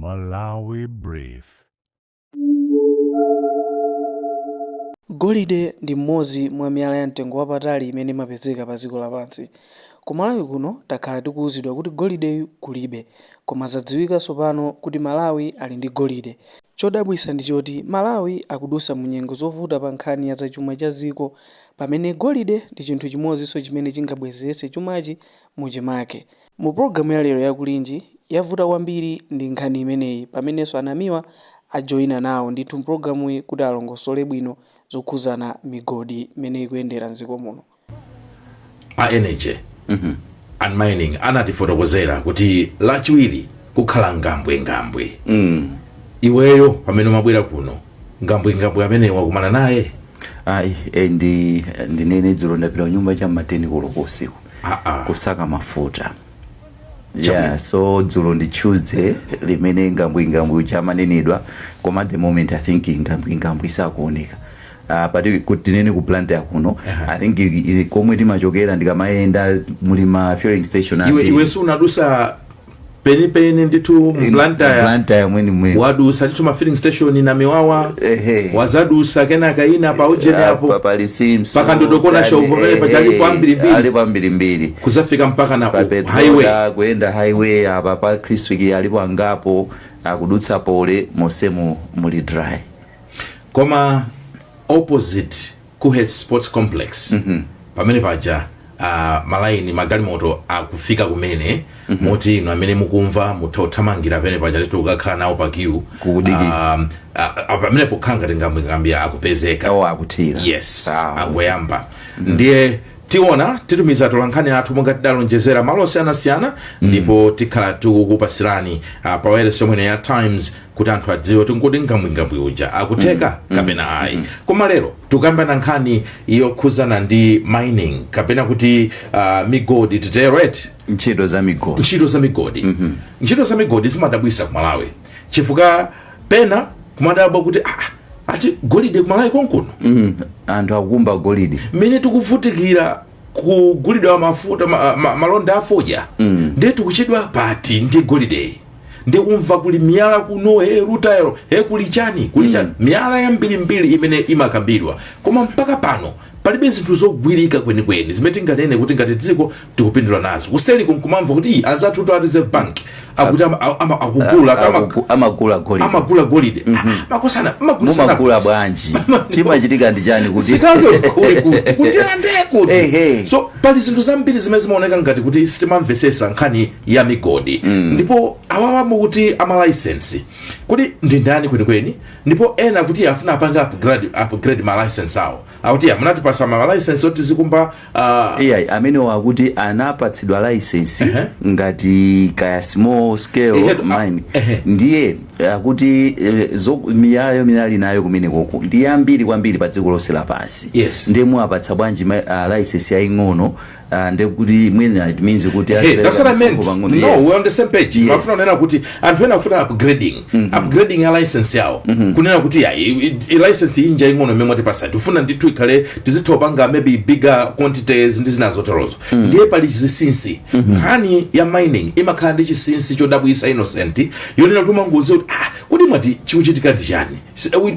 Malawi Brief. Golide ndi mmodzi mwa miyala ya mtengo wapatali imene imapezeka pa dziko lapansi. Ku Malawi kuno takhala tikuwuzidwa kuti golideyu kulibe, koma zadziwika tsopano kuti Malawi ali ndi golide. Chodabwitsa ndi choti Malawi akudusa mu nyengo zovuta pa nkhani ya zachuma cha dziko pamene golide ndi chinthu chimodzinso chimene chingabwezeretse chumachi muchimake. Mu pologalamu ya lero ya Kulinji, yavuta kwambiri ndi nkhani imeneyi pamenenso a Namiwa ajoina nawo ndithu mpologalamuyi kuti alongosole bwino zokhuzana migodi mmene ikuyendera mdziko muno. A Energy and Mining anatifotokozera kuti Lachiwiri kukhala ngambwengambwe. Iweyo pamene umabwera kuno, ngambwengambwe amene wakumana naye? Ayi, ndinene, dzulo ndapita kunyumba cha ma 10 koloko usiku kusaka mafuta. Yeah, so dzulo ndi Tuesday limene ngambwingambwi uja amanenedwa, koma at the moment I think ngambwingambwi sakuoneka. Pati kuti tinene ku Blantyre kuno, I think komwe timachokera ndikamayenda muli ma fueling station Iwe ambiri. Iwe sunadusa penipeni ndithu mu Blantyre? Blantyre mweni mweni. Wadusa ndithu ma filling station na Miwawa, wazadusa kenaka ina pa ujeni apo. Pali Simso. Pakandodo shop pamene pachalipo ambirimbiri. Alipo ambirimbiri. Kuzafika mpaka na pa highway. Petroda, kuyenda highway apa pa Chriswick alipo angapo, akudutsa pole mosemu muli dry. Koma opposite Kuhet Sports Complex pamene paja, malaini magalimoto akufika kumene, moti inu amene mukumva mutha kuthamangira pamene paja ndithu kukakhala nawo pa queue. Kukudikira. Pamene pokhala ngati ngambwingambwi akupezeka. Awo akuthira. Yes. Akuyamba. Ndiye tiona, titumiza tolankhani athu monga tidalonjezera malo osiyanasiyana, ndipo tikhala tikukupasirani pa wireless yomwene ya Times kuti anthu adziwe kuti kodi ngambwingambwi uja akutheka kapena ayi. Koma lero tikukambana nkhani yokhuzana ndi mining, kapena kuti migodi titero, eti? Ntchito za migodi. Ntchito za migodi. Ntchito za migodi zimadabwisa ku Malawi, chifukwa pena kumadabwa kuti ati golide ku Malawi konkuno? Anthu akukumba golide. Mmene tikuvutikira kugulidwa mafuta, malonda afodya, ndiye tikuchedwa pati ndi golideyi? Ndikumva kuli miyala kuno, he rutile, he kuli chani, kuli chani, miyala yambirimbiri imene imakambidwa, koma mpaka pano palibe zinthu zogwirika kwenikweni zimene tinganene kuti ngati dziko tikupindula nazo. Kuseli kunkumamva kuti "Ii, anzathu a Reserve Bank akuti akugula Amagula golide. Amagula golide." Ah, makosana, amagulisana. Mumagula bwanji? Chimachitika ndi chani kuti Zikazo kuli kuti kutilande kuti so pali zinthu zambiri zimene zimaoneka ngati kuti sitimamvesesa nkhani ya migodi. Ndipo awawa kuti ama license kuti ndi ndani kwenikweni? Ndipo ena kuti afuna apange upgrade ma license awo, akuti munatipasa ma license oti zikumba Iyayi, amene wakuti anapatsidwa license ngati kaya small scale mine, ndiye akuti miyala yomwe ali nayo kumene koko ndi yambiri kwambiri pa dziko lonse lapansi. Ndiye muwapatsa bwanji license yaying'ono? Ndiye kuti mwina it means kuti Hey, azipereka that's what I meant. misonkho pang'ono. No, we're on the same page. Mafuna kunena kuti anthu ena afuna upgrading ya license yawo. Kunena kuti ya i license inja ing'ono imene mwatipasa, tifuna ndithu ikhale tizitha kupanga maybe bigger quantities ndi zina zoterozo. Ndiye pali chinsinsi. Nkhani ya mining imakhala ndi chinsinsi chodabwisa, Innocent, yonena kuti umangoziwa kuti kodi mwati chikuchitika ndi chani?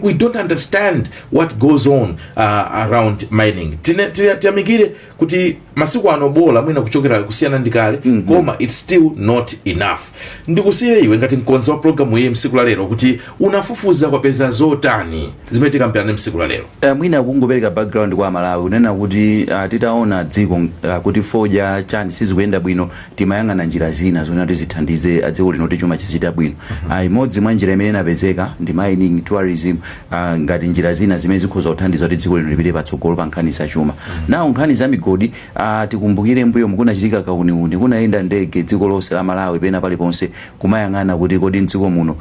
We don't understand what goes on around mining. Tiyamikire kuti masiku ano bola mwina kuchokera kusiyana ndi kale, koma it's still not enough. Ndikusiyire iwe ngati mkonzi wa programu iyi msiku la lero kuti unafufuza kwapeza zotani zimene tikambirane msiku la lero. Mwina kungopereka background kwa Malawi, kunena kuti titaona dziko kuti fodya chani sizikuyenda bwino, timayang'ana njira zina zonena kuti zithandize dziko lino kuti chuma chizichita bwino. Imodzi mwa njira imene inapezeka ndi mining, tourism, ngati njira zina zimene zikhoza kuthandiza kuti dziko lino lipite patsogolo pa nkhani za chuma. Nawo nkhani za migodi, tikumbukire mbuyo mukunachitika kauniuni, kunayenda ndege dziko lonse la Malawi pena paliponse kumayang'ana kuti kodi mdziko muno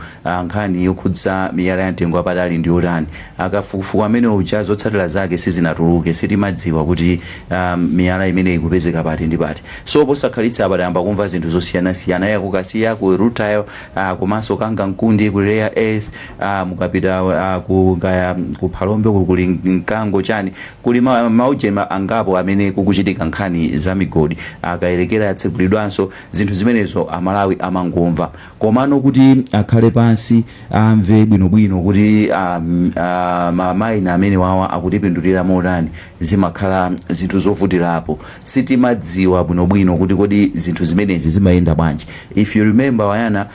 nkhani yokhudza miyala ya mtengo wapatali ndi yotani. Akafukufuku amene uja zotsatira zake sizinatuluke, sitimadziwa kuti miyala imene ikupezeka pati ndi pati. So posakhalitsa apa tayamba kumva zinthu zosiyanasiyana, ya ku Kasiya ku rutile, komanso Kangankunde ku rare earth, mukapita ku kaya ku Phalombe kuli Mkango chani, kuli maujeni angapo amene kukuchitika nkhani za migodi, akayelekera yatsegulidwanso. Zinthu zimenezo Amalawi amangomva, komano kuti akhale pansi amve bwinobwino kuti ma mine amene wawa akutipindulira motani, zimakhala zinthu zovutirapo. Sitimadziwa bwinobwino kuti kodi zinthu zimenezi zimayenda bwanji. If you remember, wayana,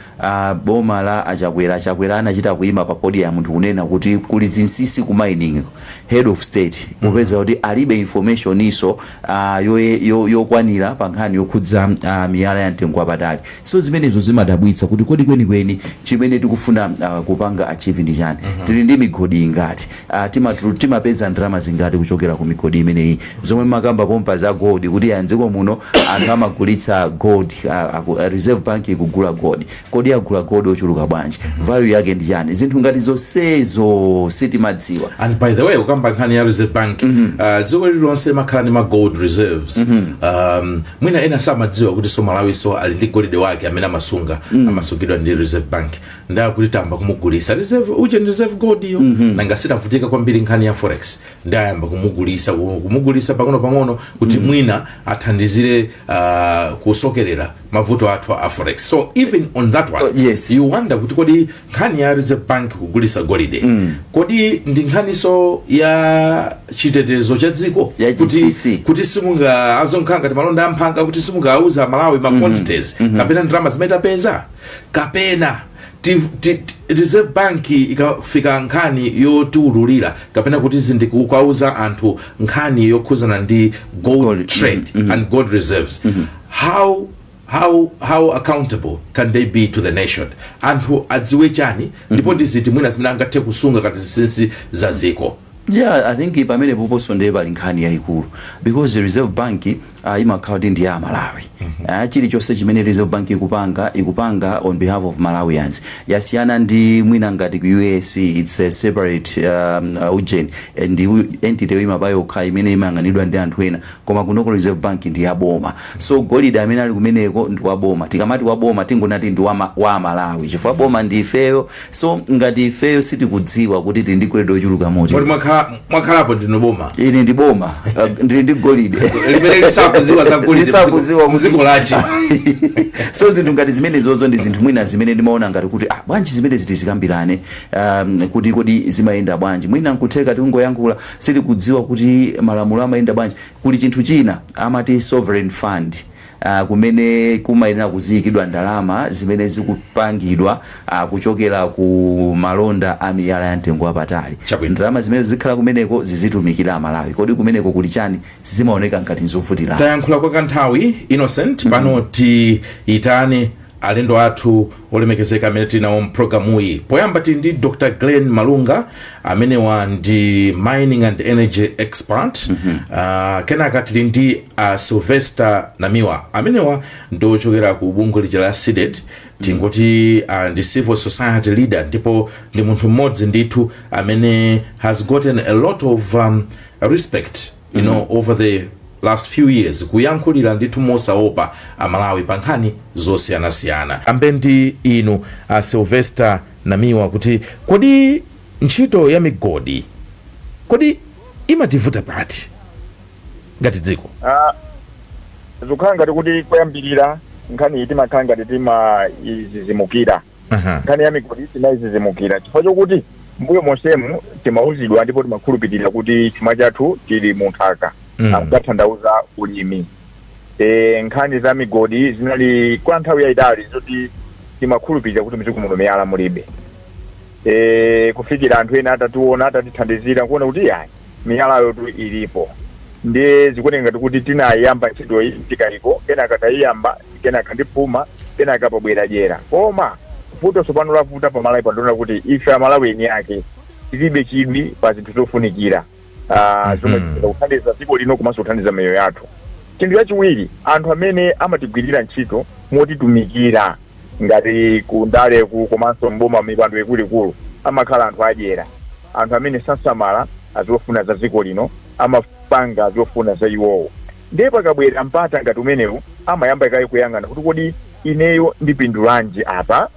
boma la Achakwera, Achakwera anachita kuima pa podium munthu kunena kuti kuli zinsinsi ku mining, head of state, popeza kuti alibe information iso yokwanira pa nkhani yokhudza miyala ya mtengo wapatali. So zimenezo zimadabwitsa kuti kodi kwenikweni chimene tikufuna kupanga achieve ndi chani? Tili ndi migodi ingati? Timapeza ndalama zingati kuchokera ku migodi imeneyi? Zomwe makamba pompa za gold, kuti ya mdziko muno anthu amagulitsa gold, Reserve Bank ikugula gold, kodi agula gold ochuluka bwanji? Value yake ndi chani? Zinthu ngati zonsezo sitimadziwa. And by the way, ukamba nkhani ya Reserve Bank, dziko lililonse limakhala ndi ma gold reserves. Mwina ena samadziwa kuti so Malawi so ali ndi golide wake amene amasunga, amasungidwa ndi Reserve Bank. Ndakuti tamba kumugulisa reserve uje ndi reserve gold iyo, nanga sitavutika kwambiri nkhani ya forex, ndayamba kumugulisa, kumugulisa pang'ono pang'ono kuti mwina athandizire kusokerera mavuto athu a forex. So even on that one, Oh, yes. you wonder kuti kodi nkhani ya Reserve Bank kugulisa golide, kodi ndi nkhaniso ya chitetezo cha dziko? Ya kuti, GCC. Kuti simunga azonkhala ngati malonda amphanga, kuti simungauza Malawi ma quantities kapena ndalama zimene tapeza, kapena Reserve Bank ikafika nkhani yotiululira kapena kuti zindikukauza anthu nkhani yokhuzana ndi gold, Gold, trade and gold reserves, how accountable can they be to the nation? Anthu adziwe chani? Ndipo ndiziti mwina zimene angathe kusunga kati zinsinsi za ziko? Yeah, I think pamene poponso ndiye pali nkhani yayikulu, because the Reserve Bank imakhala kuti ndi ya Malawi. Chilichonse chimene Reserve Bank ikupanga, ikupanga on behalf of Malawians. Yasiyana ndi mwina ngati ku US, it's a separate ujeni, ndi entity yoyima payokha imene imayang'anidwa ndi anthu ena, koma kunoko Reserve Bank ndi yaboma. So golide amene ali kumeneko ndi waboma. Tikamati waboma, tingonati ndi wa Malawi, chifukwa boma ndi ifeyo. So ngati ifeyo sitikudziwa kuti tili ndi golide ochuluka moti Moti mwakhalapo ndinu boma? Ili ndi boma, ndili ndi golide limene lisakuziwa za golide lisakuziwa mdziko lachi. So zinthu ngati zimenezozo ndi zinthu mwina zimene ndimaona ngati kuti ah, bwanji zimene zitizikambirane kuti kodi zimayenda bwanji? Mwina nkutheka tingoyankhula, sitikudziwa kuti malamulo amayenda bwanji. Kuli chinthu china amati sovereign fund, kumene kumayenera kuziyikidwa ndalama zimene zikupangidwa kuchokera ku malonda a miyala ya mtengo wapatali. Chabwino. Ndalama zimene zikhala kumeneko zizitumikira Amalawi. Kodi kumeneko kuli chani? Zimaoneka ngati nzovutirana. Tayankhula kwa kanthawi, Innocent. Pano tiyitane alendo athu olemekezeka amene tili nawo mpulogalamuyi. Poyamba tili ndi Dr Glen Malunga, amenewa ndi mining and energy expert. Kenaka tili ndi Sylvester Namiwa, amenewa ndi ochokera ku bungwe lija la CDEDI, tingoti ndi civil society leader, ndipo ndi munthu mmodzi ndithu amene has gotten a lot of respect over the last few years, kuyankhulira ndithu mosaopa Amalawi pa nkhani zosiyanasiyana. Ambe ndi inu, Sylvester Namiwa, kuti kodi ntchito ya migodi kodi imativuta pati ngati dziko? Ah, zikukhala ngati kuti koyambirira nkhani iyi timakhala ngati timayizizimukira. Nkhani ya migodi timayizizimukira chifukwa chokuti mbuyo monsemu timauzidwa ndipo timakhulupirira kuti chuma chathu chili mu nthaka. Akutanthauza ulimi. Nkhani za migodi zinali kwa nthawi yayitali zoti timakhulupirira kuti mdziko muno miyala mulibe, kufikira anthu ena atationa, atatithandizira kuona kuti yayi, miyalayo tu ilipo. Ndiye zikuoneka ngati kuti tinayamba ntchito iyi tikayiko, kenaka tayiyamba, kenaka ndiphuma, kenaka pabwera dyera. Koma vuto tsopano lavuta pamalawi pandiona kuti ife Amalawi eni ake tilibe chidwi pa zinthu zofunikira zomwe kuthandiza dziko lino komanso kuthandiza miyoyo yathu. Chinthu chachiwiri, anthu amene amatigwirira ntchito motitumikira ngati ku ndaleku komanso mboma, mipando ikuluikulu, amakhala anthu adyera, anthu amene sasamala azofuna za dziko lino, amapanga zofuna za iwowo. Ndiye pakabwera mpata ngati umenewu, amayamba kaye kuyang'ana kuti kodi ineyo ndipindulanji apa?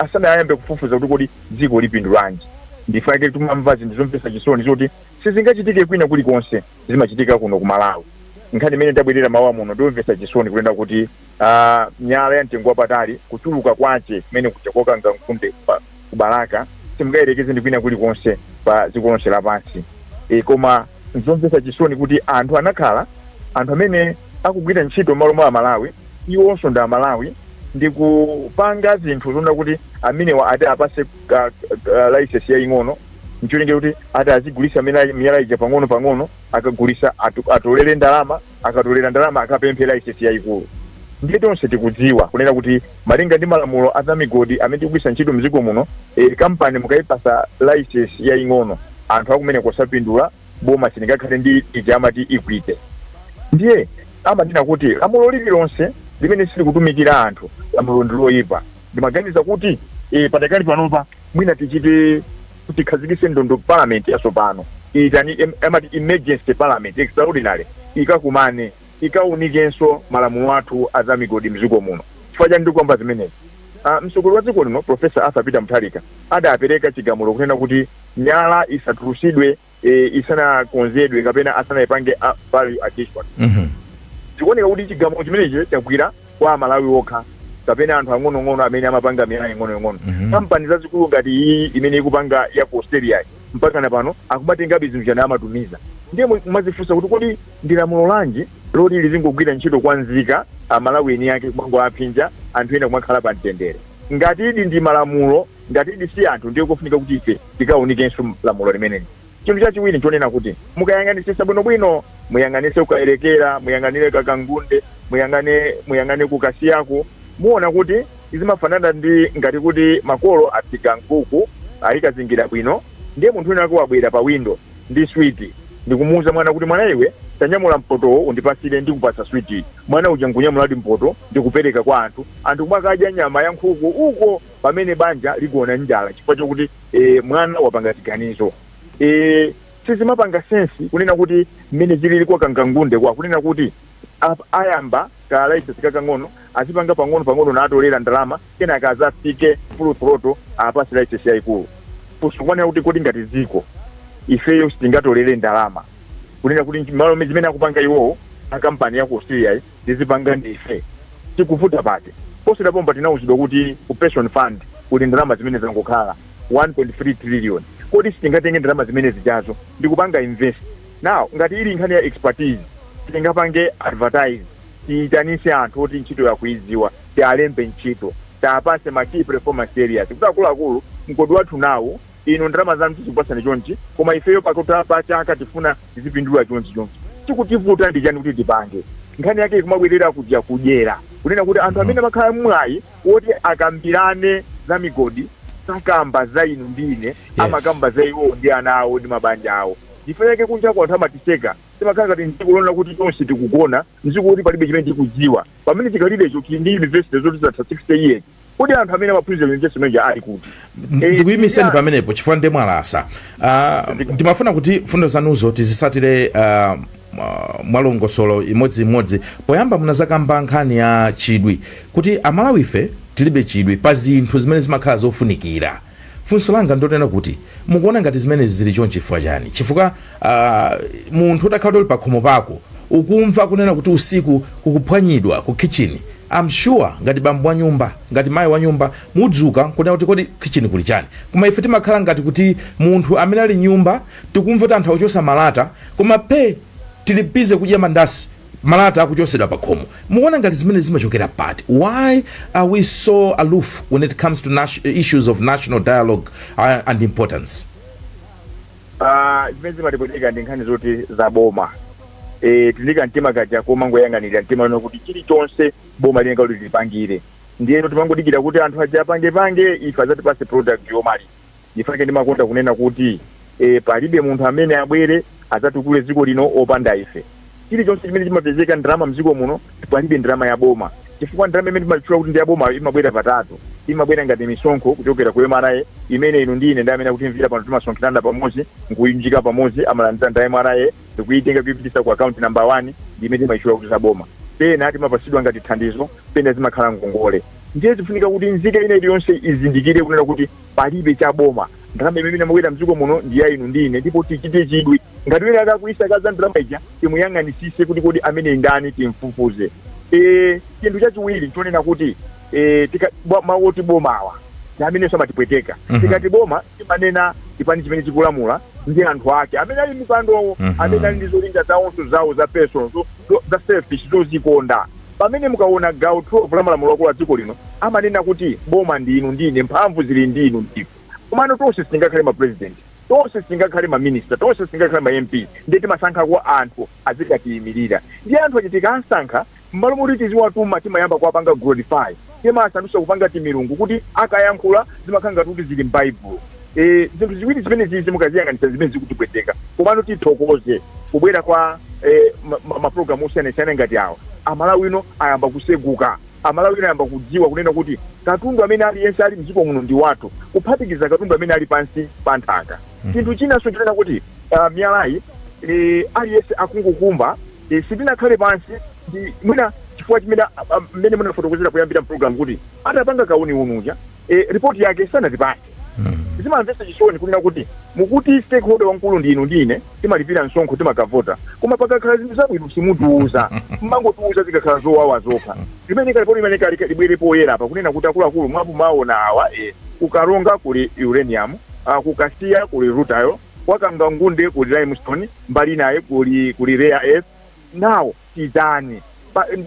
Asanayambe kufufuza kuti kodi dziko lipindulanji. Ndifake tumamva zinthu zomvetsa chisoni zoti sizingachitike kwina kulikonse, zimachitika kuno ku Malawi. Nkhani imene ndabwerera mawa muno ndiyomvetsa chisoni, kunena kuti miyala ya mtengo wapatali kuchuluka kwache kumene kuja kwa Kangankunde ku Balaka simungayerekeze ndi kwina kulikonse pa dziko lonse lapansi. Koma nzomvetsa chisoni kuti anthu anakhala anthu amene akugwira ntchito m'malo mwa Amalawi, iwonso ndi Amalawi, ndi kupanga zinthu zonena kuti amenewa ati apase license yaying'ono ncholinga kuti ati azigulisa miyala ija pang'ono pang'ono, akagulisa atolere ndalama, akatolera ndalama akapemphe license yayikulu. Ndiye tonse tikudziwa kunena kuti malinga ndi malamulo a zamigodi amene tikugwisa ntchito mdziko muno, kampani mukayipasa license yaying'ono, anthu akumene kosapindula, boma silingakhale ndi ija amati equity. Ndiye amanena kuti lamulo lililonse limene silikutumikira anthu, lamulo ndi loyipa. Ndimaganiza kuti patakali panopa mwina tichite tikhazikitse ndondo, parliament yatsopano itani, amati emergency parliament, extraordinary, ikakumane, ikaunikenso malamulo athu a zamigodi mdziko muno. Chifukwa chani ndikuyamba zimenezi? Mtsogoleri wa dziko lino, Professor Arthur Peter Mutharika, adapereka chigamulo kunena kuti miyala isatulusidwe isanakonzedwe kapena asanayipange value addition. Zikuoneka kuti chigamulo chimenechi chagwira kwa Amalawi okha kapena anthu ang'onoang'ono amene amapanga miyala ing'onoing'ono. Kampani zazikulu ngati iyi imene ikupanga ya ku Australia, mpaka na pano akumatengabe zinthu chani amatumiza. Ndiye mumazifunsa kuti kodi ndi lamulo lanji loti lizingogwira ntchito kwa nzika Amalawi eni ake, kumangoaphinja anthu ena kumakhala pa mtendere? Ngati idi ndi malamulo, ngati idi si anthu, ndiye kofunika kuti ife tikaunikenso lamulo limeneli. Chinthu chachiwiri nchonena kuti mukayang'anisisa bwinobwino, muyang'anise kukayerekera, muyang'anire Kangankunde, muyang'ane kukasiyako, muona kuti zimafanana ndi ngati kuti makolo aphika nkhuku, ayikazingira bwino, ndiye munthu wina wake wabwera pa window ndi switi, ndikumuwuza mwana kuti, "Mwana iwe, tanyamula mpotowo undipasire, ndikupasa switi." Mwana uja nkunyamuladi mpoto ndikupereka kwa anthu, anthu kumakadya nyama ya nkhuku uko pamene banja ligona njala chifukwa chokuti mwana wapanga chiganizo. Sizimapanga sense kunena kuti mmene zilili kwa Kangankunde kwa kunena kuti ayamba ka license kakang'ono, azipanga pang'ono pang'ono natolera ndalama, kenaka azafike full throttle apase license yayikulu. Funso kumanena kuti kodi ngati dziko ifeyo sitingatolere ndalama kunena kuti malo zimene akupanga iwowo akampani ya ku Australia tizipanga ndife, tikuvuta pati? Posachedwapa tinauzidwa kuti ku pension fund kuli ndalama zimene zangokhala 1.3 trillion. Kodi sitingatenge ndalama zimene zijazo ndikupanga invest? Now ngati ili nkhani ya expertise, tingapange advertise, tiyitanise anthu oti ntchito yakuidziwa, tialembe ntchito, tiapase ma key performance areas kuti akuluakulu, mgodi wathu nawo inu ndalama zanu tizikupasani chonchi, koma ifeyo pakutha pa chaka tifuna tizipindula chonchi chonchi. Chikutivuta ndi chani kuti tipange? Nkhani yake ikumabwerera kuja kudyera, kunena kuti anthu amene amakhala mwayi woti akambirane za migodi sakamba za inu ndi ine, amakamba za iwowo ndi ana awo ndi mabanja awo. Chifukwa chake kunja anthu amatiseka, timakhala ngati mdziko lona kuti tonse tikugona, mdziko kuti palibe chimene tikudziwa, pamene chikalirecho tili ndi university zoti zatha 60 years. Kodi anthu amene amaphunzira university imeneja ali kuti? Ndikuyimiseni pamenepo chifukwa ndiye mwalasa. Ndimafuna kuti fundo zanuzo tizisatire mwalongosolo imodziimodzi. Poyamba munazakamba nkhani ya chidwi, kuti Amalawi ife tilibe chidwi pa zinthu zimene zimakhala zofunikira. Funso langa ndotena kuti mukuona ngati zimene zili chonchi chifukwa chani? Chifukwa munthu utakhala uli pakhomo pako, ukumva kunena kuti usiku kukuphwanyidwa ku kitchen, I'm sure ngati bambo wa nyumba, ngati mayi wa nyumba, mudzuka kunena kuti kodi kitchen kuli chani? Koma ife timakhala ngati kuti munthu amene ali nyumba tikumva kuti anthu akuchosa malata, koma pe tili busy kudya mandasi, malata akuchosedwa pa khomo. Mukuona ngati zimene zimachokera pati? Why are we so aloof when it comes to issues of national dialogue and importance? Zimene zimatipweteka ndi nkhani zoti zaboma. Tilika mtima kaja komangoyang'anira mtima uno kuti chilichonse boma linga kuti lipangire, ndiyeno timangodikira kuti anthu aja apangepange, ife azatipase product yomaliza. Ndifake ndimakonda kunena kuti palibe munthu amene abwere adzatukule dziko lino opanda ife. Chilichonse chimene chimapezeka ndalama mdziko muno, palibe ndalama ya boma, chifukwa ndalama imene timatchula kuti ndi ya boma imabwera patatu. Imabwera ngati misonkho kuchokera ku MRA, imene inu ndi ine ndi amene akutimvera pano timasonkherana pamodzi nkuyunjika pamodzi, amalandira nda MRA ndikuyitenga kuyipitisa ku account number 1, ndi imene timayitchula kuti za boma. Pena timapasidwa ngati thandizo, pena zimakhala ngongole. Ndiye zifunika kuti nzika ina iliyonse izindikire kunena kuti palibe cha boma. Ndalama imene imabwera mdziko muno ndi ya inu ndi ine, ndipo tichite chidwi ngati wina akakuyisakaza ndalama ija, timuyang'anisise kuti kodi amene ndani, timfufuze. Chinthu chachiwiri chonena kuti mawu oti bomawa ndi amenenso amatipweteka. Tikati boma, timanena chipani chimene chikulamula ndi anthu ake amene ali mipandowo, amene ali ndi zolinga zawonso zawo za personal, za selfish, zozikonda. Pamene mukaona gawo 12 la malamulo akulu a dziko lino, amanena kuti boma ndi inu ndine, mphamvu zili ndi inu ndife. Komano tonse sitingakhale ma president, tonse sitingakhale ma minister, tonse sitingakhale ma MP. Ndiye timasankhako anthu azikatiyimirira. Ndiye anthu achi tikasankha, m'malo moti tiziwatuma, timayamba kuwapanga glorify, timasandutsa kupanga timilungu kuti akayankhula zimakhala ngati kuti zili m'Baibulo. Zinthu ziwiri zimene zizi mukaziyang'anisa zimene zikutipweteka. Komano tithokoze kubwera kwa mapulogalamu osiyanasiyana ngati awa. Amalawi ino ayamba kuseguka, Amalawi ino ayamba kudziwa kunena kuti katundu amene aliyense ali mdziko muno ndi wathu, kuphatikiza katundu amene ali pansi pa nthaka. Chinthu chinanso chinena kuti miyalayi aliyense akungokumba. Sitinakhale pansi ndi mwina chifukwa chimene mmene munafotokozera kuyambira program kuti atapanga kauniuni uja, ripoti yake sanatipase. Zimamvetsa chisoni kunena kuti mukuti stakeholder wamkulu ndi inu ndine, timalipira msonkho, timakavota, koma pakakhala zinthu zabwino simutiuza, mmangotiuza zikakhala zowawa zokha. Limene kalipoti limene kali libwere poyera apa kunena kuti akuluakulu, mwapo maona awa, kuKaronga kuli uranium, kuKasiya kuli rutile, kwa Kangankunde kuli limestone, mbali naye kuli rare earth. Now tizani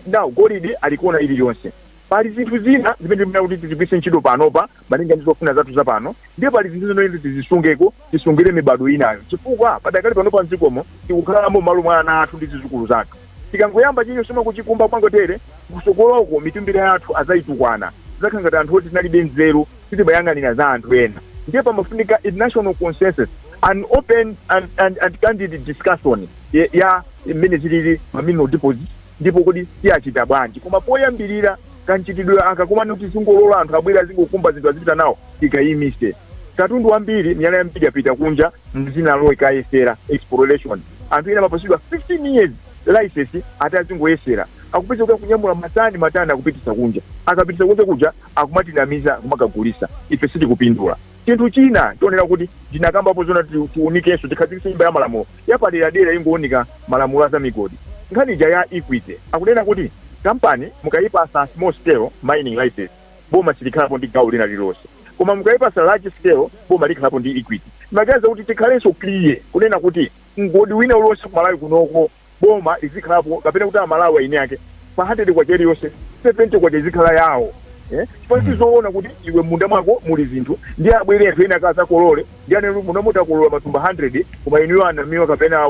now golide alikona iliyonse. Pali zinthu zina zimene timene kuti tizigwiritse ntchito panopa malinga ndi zofuna zathu zapano, ndiye pali zinthu zimene tizisungeko, tisungire mibado inayo, chifukwa padakali panopa mdzikomo tikukhalamo malo mwa ana athu ndi zizukulu zathu. Tikangoyamba chilichonse kuchikumba kwangotere, kusogoloko mitumbira yathu azayitukwana, zakhala ngati anthu oti tinalibe nzeru, sitimayang'anira za anthu ena. Ndiye pamafunika a national consensus, an open and candid discussion ya mmene zilili ma mineral deposits, ndipo kodi tiyachita bwanji. Koma poyambirira kanchitidwe aka komano tizingolola anthu abwere azingokumba zinthu azipita nawo, tikayimise. Katundu wambiri, miyala yambiri yapita kunja mzina lo ikayesera exploration. Anthu ena amapasidwa 15 years license ati azingoyesera, akupeza kuti akunyamula matani matani akupitisa kunja. Akapitisa kunja kuja akumatinamiza, akumakagulisa, ife sitikupindula. Chinthu china tionera kuti ndinakambapo zona tiunikenso, tikhazikitse nyumba ya malamulo yapaderadera ingowunika malamulo a za migodi. Nkhani ija ya equity, akunena kuti kampani mukayipasa small scale mining license, boma silikhalapo ndi gawo lina lililonse, koma mukayipasa large scale, boma likhalapo ndi equity. Magaza kuti tikhalenso clear kunena kuti mgodi wina uliwonse kuMalawi kunoko boma lizikhalapo, kapena kuti Amalawi aine ake pa 100 kwacha iliyonse, 70 kwacha izikhala yawo, eh? Chifukwa sizoona kuti iwe munda mwako muli zinthu, ndi abwere anthu ena akazakolole ndi anene kuti muno mutakolola matumba 100, koma inuyo anamiwa kapena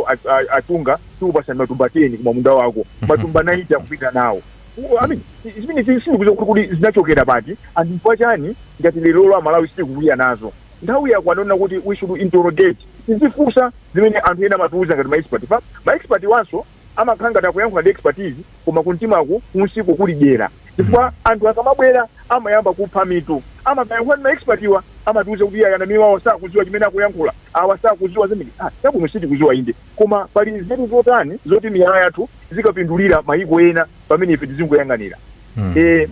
achunga tikupasani matumba 10, koma munda wako matumba 90 akupita nawo. I mean, zimene sindikuziwa kuti zinachokera pati and chifukwa chani. Ngati lero Amalawi sitikukwiya nazo, nthawi yakwana kuti we should interrogate, tizifunsa zimene anthu ena amatiuza ngati ma expert. Pa ma expert wanso amakhala ngati akuyankhula ndi expertise, koma kumtimaku kunsiku kuli dyera, chifukwa anthu akamabwera amayamba kupha mitu. Amakayankhula ndi ma expert iwa, amatiuza kuti iye akanamiwawo sakudziwa chimene akuyankhula, awa sakudziwa zimene. Ah, chabwino, sitikudziwa inde, koma pali nzeru zotani zoti miyala yathu zikapindulira mayiko ena pamene ife tizingoyang'anira?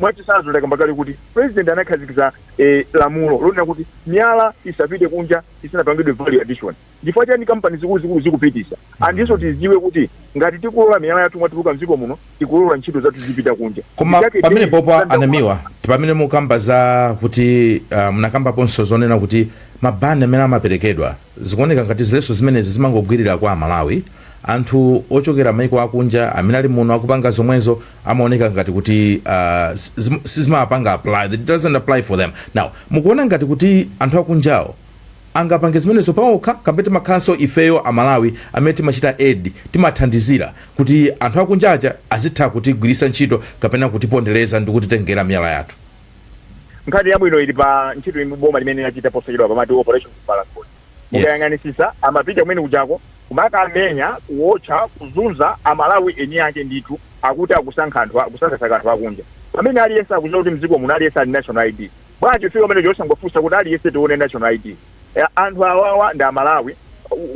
Mwachitsanzo, ndakamba kale kuti president anakhazikitsa lamulo lonena kuti miyala isapite kunja isanapangidwe value addition. Chifukwa chani kampani zikuluzikulu zikupitisa? Andinso tiziwe kuti ngati tikulola miyala yathu mwatuluka mdziko muno, tikulola ntchito zathu zipita kunja. Koma Chake pamene popo anamiwa, pamene mukamba za kuti munakambaponso zonena kuti ma ban amene amaperekedwa, zikuoneka ngati zileso zimenezi zimangogwirira kwa Amalawi. Anthu ochokera maiko akunja amene ali muno akupanga zomwezo amaoneka ngati kuti sizimapanga apply, it doesn't apply for them. Now mukuona ngati kuti anthu akunjawo angapange zimenezo paokha, kapena timakhalanso ifeyo Amalawi amene timachita aid, timathandizira kuti anthu akunjaja azitha kutigwiritsa ntchito kapena kutipondereza ndi kutitengera miyala yathu? Nkhani yabwino ili pa ntchito imwe boma limene lachita posachedwa pamati Operation Mbalakoni. Mukayang'anisisa, amapita kumene kuchako kumakamenya, kuwotcha, kuzunza Amalawi eni ake ndithu, akuti akusankha anthu, akusankhasaka anthu akunja, pamene aliyense akudziwa kuti mdziko muno aliyense ali national ID. Bwanji fika pamene chosangofunsa kuti aliyense tione national ID? Anthu awawa ndi Amalawi.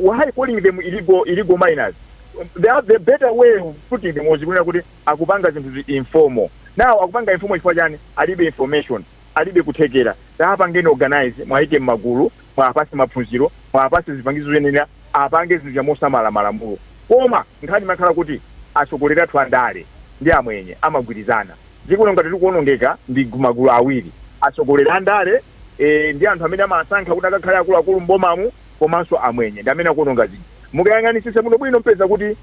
Why calling them illegal miners? The better way of putting them was kunena kuti akupanga zinthu informal. Now akupanga informal chifukwa chani? Alibe information, alibe kuthekera. Taapangeni organize, mwayike m'magulu, mwapase maphunziro, mwapase zipangizo zoyenera, apange zinthu chamosamala malamulo. Koma nkhani imakhala kuti atsogoleri athu andale ndi amwenye amagwirizana. Dziko lino ngati likuonongeka ndi magulu awiri: atsogoleri andale ndi anthu amene amasankha kuti akakhale akuluakulu m'bomamu, komanso amwenye ndi amene akuononga zinthu. Mukayang'anisisa bwinobwino, mpeza kuti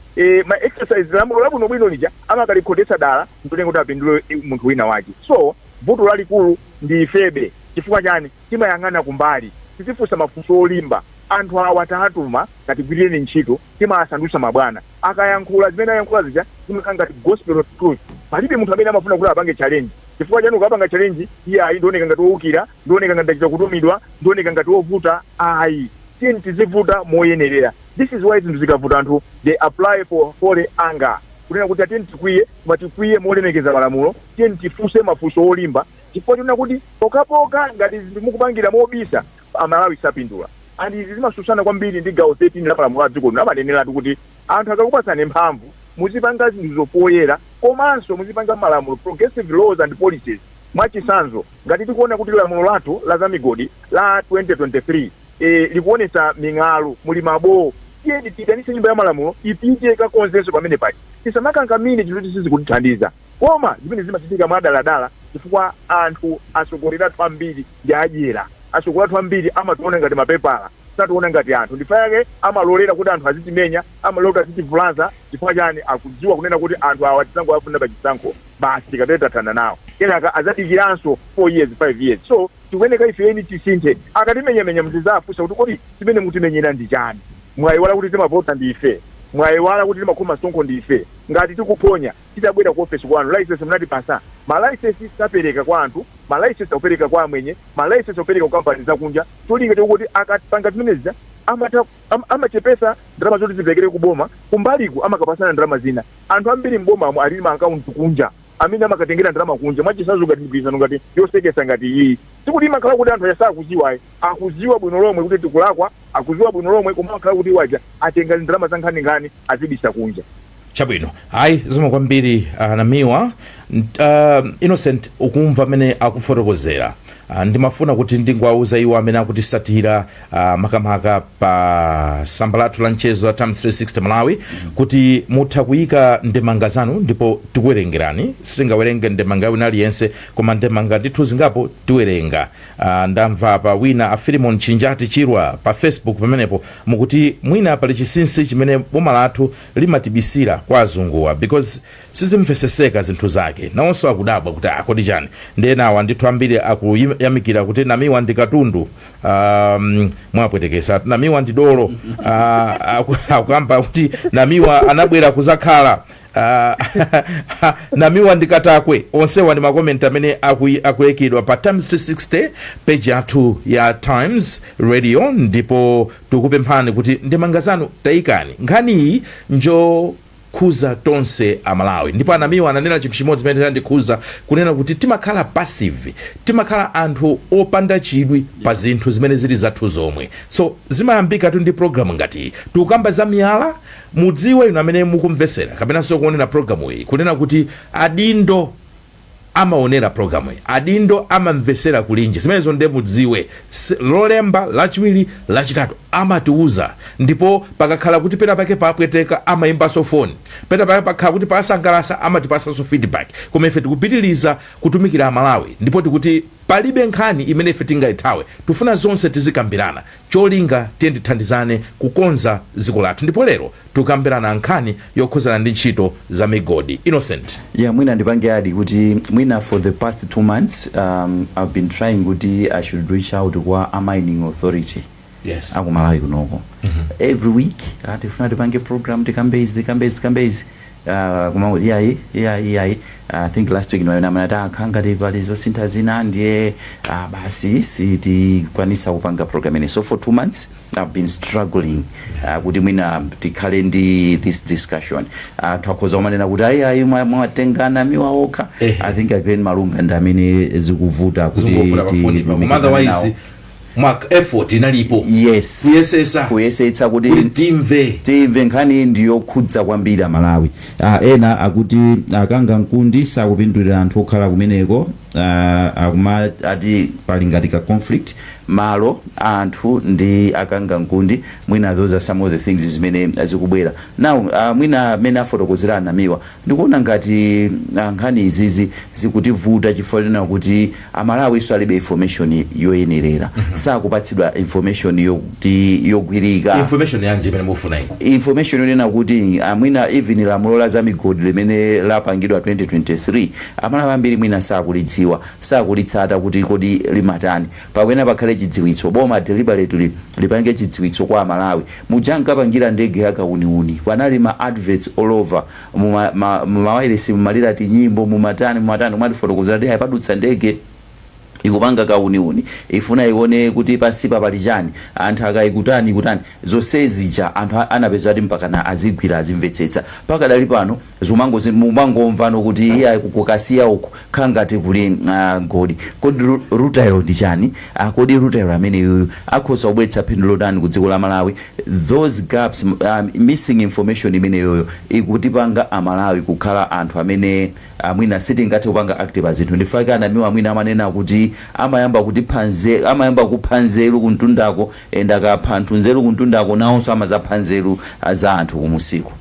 ma exercise lamulo labwinobwino lija amakalikhotesa dala ndotenga kuti apindule munthu wina wake. So vuto lalikulu ndi ifebe. Chifukwa chani? Timayang'ana kumbali, tizifunsa mafunso olimba. Anthu awa taatuma katigwirireni ntchito, timasandutsa mabwana. Akayankhula zimene ayankhula zija zimakhala ngati gospel of truth. Palibe munthu amene amafuna kuti apange challenge. Chifukwa chani? Ukapanga challenge, iye ayi, ndioneka ngati wowukira, ndioneka ngati ndachita kutumidwa, ndioneka ngati wovuta. Ayi, tiyeni tizivuta moyenerera. This is why zinthu zikavuta, anthu they apply for holy anger, kunena kuti atiyeni tikwiye, koma tikwiye molemekeza malamulo. Tiyeni tifunse mafunso olimba, chifukwa chonena kuti pokapoka ngati zinthu mukupangira mobisa, Amalawi sapindula. And izi zimasusana kwambiri ndi gawo 13 la malamulo a dziko lino. Amaneneratu kuti anthu akakupatsani mphamvu, muzipanga zinthu zopoyera, komanso muzipanga malamulo, progressive laws and policies. Mwachisanzo, ngati tikuona kuti lamulo lathu la zamigodi la 2023 likuonesa ming'alu, muli mabowo, tiyeni tiyitanise Nyumba ya Malamulo ipite kakonzenso pamene paja. Tisamakangamire chinthu kuti sizikutithandiza. Koma zimene zimachitika mwadaladala chifukwa anthu, atsogoleri athu ambiri ndi adyera. Atsogoleri athu ambiri amationa ngati mapepala, sationa ngati anthu. Ndifa yake amalolera kuti anthu azitimenya, amalolera kuti azitivulaza. Chifukwa chani? Akudziwa kunena kuti anthu awa tisangowafunira pa chisankho basi, tikatero tathana nawo, kenaka azadikiranso 4 years, 5 years. So tikuyeneka ife eni tisinthe. Akatimenyamenya, mtizafunsa kuti, "Kodi chimene mutimenyera ndi chani? Mwayiwala kuti timavota ndife? Mwayiwala kuti timakhoma msonkho ndife? Ngati tikuphonya, titabwera ku ofesi kwanu, license munatipasa?" Ma license sapereka kwa anthu, ma license akupereka kwa amwenye, ma license akupereka ku kampani zakunja. Cholinga chokuti akapanga zimenezi amata amachepesa ndalama zoti ziperekere kuboma. Kumbaliku amakapasana ndalama zina. Anthu ambiri mbomamo ali ma akaunti kunja amene amakatengera ndalama kunja. Mwachisanzo, ngati migwirizano ngati yosekesa ngati iyi, sikuti imakhala kuti anthu asakuziwa ayi. Akuziwa bwino lomwe kuti tikulakwa, akuziwa bwino lomwe, koma amakhala kuti waja atenga ndalama za nkhaninkhani azibisa kunja. Chabwino, ayi, zikomo kwambiri, Anamiwa. Innocent, ukumva amene akufotokozera. Ndimafuna kuti ndingwauza iwo amene akutisatira, makamaka pa tsamba lathu la mchezo la Times 360 Malawi, kuti mutha kuyika ndemanga zanu ndipo tikuwerengerani. Sitingawerenge ndemanga wina aliyense, koma ndemanga ndithu zingapo tiwerenga. Ndamva pa wina, a Filimon Chinjati Chirwa, pa Facebook pamenepo mukuti mwina pali chinsinsi chimene boma lathu limatibisira kwa azunguwa, because sizimveseseka zinthu zake. Nawonso akudabwa kuti akodi chani. Ndenawa ndithu ambiri akuyamikira kuti Namiwa ndi katundu. Mwapwetekesa, Namiwa ndi dolo. Akuyamba kuti Namiwa anabwera kuzakhala. Namiwa ndi katakwe. Onsewa ndi ma comment amene akuyikidwa pa Times 360 page yathu ya Times Radio, ndipo tikupemphani kuti ndemanga zanu tayikani. Nkhani iyi njokhuza tonse Amalawi, ndipo Anamiwa ananena chinthu chimodzi chimene chandikhuza, kunena kuti timakhala passive, timakhala anthu opanda chidwi pa zinthu zimene zili zathu zomwe. So zimayambikatu ndi programu ngati iyi. Tikukamba za miyala. Mudziwe inu amene mukumvesera kapenanso kuonera programu iyi, kunena kuti adindo amaonera programu iyi, adindo amamvesera kulinji zimenezo. Nde mudziwe, Lolemba, Lachiwiri, Lachitatu amatiuza, ndipo pakakhala kuti pena pake papweteka amayimbanso foni, pena pake pakhala kuti pasangalasa amatipasanso feedback. Koma ife tikupitiriza kutumikira Amalawi, ndipo tikuti palibe nkhani imene ife tingayithawe. Tifuna zonse tizikambirana, cholinga tiye tithandizane kukonza dziko lathu. Ndipo lero tikukambirana nkhani yokhuzana ndi ntchito za migodi. Innocent. Yeah, mwina ndipange add kuti mwina for the past 2 months I've been trying kuti I should reach out kwa a mining authority akumalawi kunoko. Every week tifuna tipange program, tikambe izi, tikambe izi, tikambe izi, koma iyayi, iyayi, iyayi. I think last week ndimayona amanati akha ngati pali zosintha zina, ndiye basi sitikwanisa kupanga program ine. So for 2 months I've been struggling kuti mwina tikhale ndi this discussion. Twakhoza kumanena kuti ayi, ayi, mwatengana Namiwa okha. I think again Malunga ndi amene zikuvuta kuti Zikuvuta pafoni pa. Koma tilumikizane otherwise nawo. Mwa effort inalipo. Yes. Kuyesesa. Kuyesetsa kuti kuti timve. Timve. Nkhani ndiyokhudza kwambiri Amalawi. Ena akuti akanga mkundi sakupindulira anthu okhala kumeneko, akuma ati pali ngati ka conflict malo anthu ndi akanga mkundi. Mwina those are some of the things zimene zikubwera now. Mwina amene afotokozera anamiwa, ndikuona ngati nkhani izizi zikutivuta chifukwa chonena kuti Amalawi so alibe information yoyenerera, sakupatsidwa information yokuti yogwirika. Information yanji imene mufuna inu? Information yonena kuti mwina even lamulo la zamigodi limene lapangidwa 2023, Amalawi ambiri mwina sakulidziwa, sakulitsata kuti kodi limatani. Pakuyenera pakhale chidziwitso, boma deliberately lipange chidziwitso kwa Amalawi. Muja nkapangira ndege yakauniuni, panali ma adverts all over mumawayilesi, mumalira tinyimbo, mumatani mumatani, kumatifotokozera kuti ayipadutsa ndege ikupanga kauniuni, ifuna ione kuti pansipa pali chani, anthu akayikutani kutani. Zonse zija anthu anapeza kuti mpakana azigwira, azimvetsetsa. Pakadali pano mumangomvano kuti iye kukasiya uku khala ngati kuli goli. Kodi rutile ndi chani? Kodi rutile ameneyu akhoza kubweretsa phindu lotani ku dziko la Malawi? Those gaps, missing information imeneyoyo ikutipanga Amalawi kukhala anthu amene mwina sitingathe kupanga active zinthu. Ndifake anamiwa mwina amanena kuti amayamba kutipha amayamba kupha nzeru kuntundako, and akapha anthu nzeru kuntundako, nawonso amazapha nzeru za anthu kumusiku.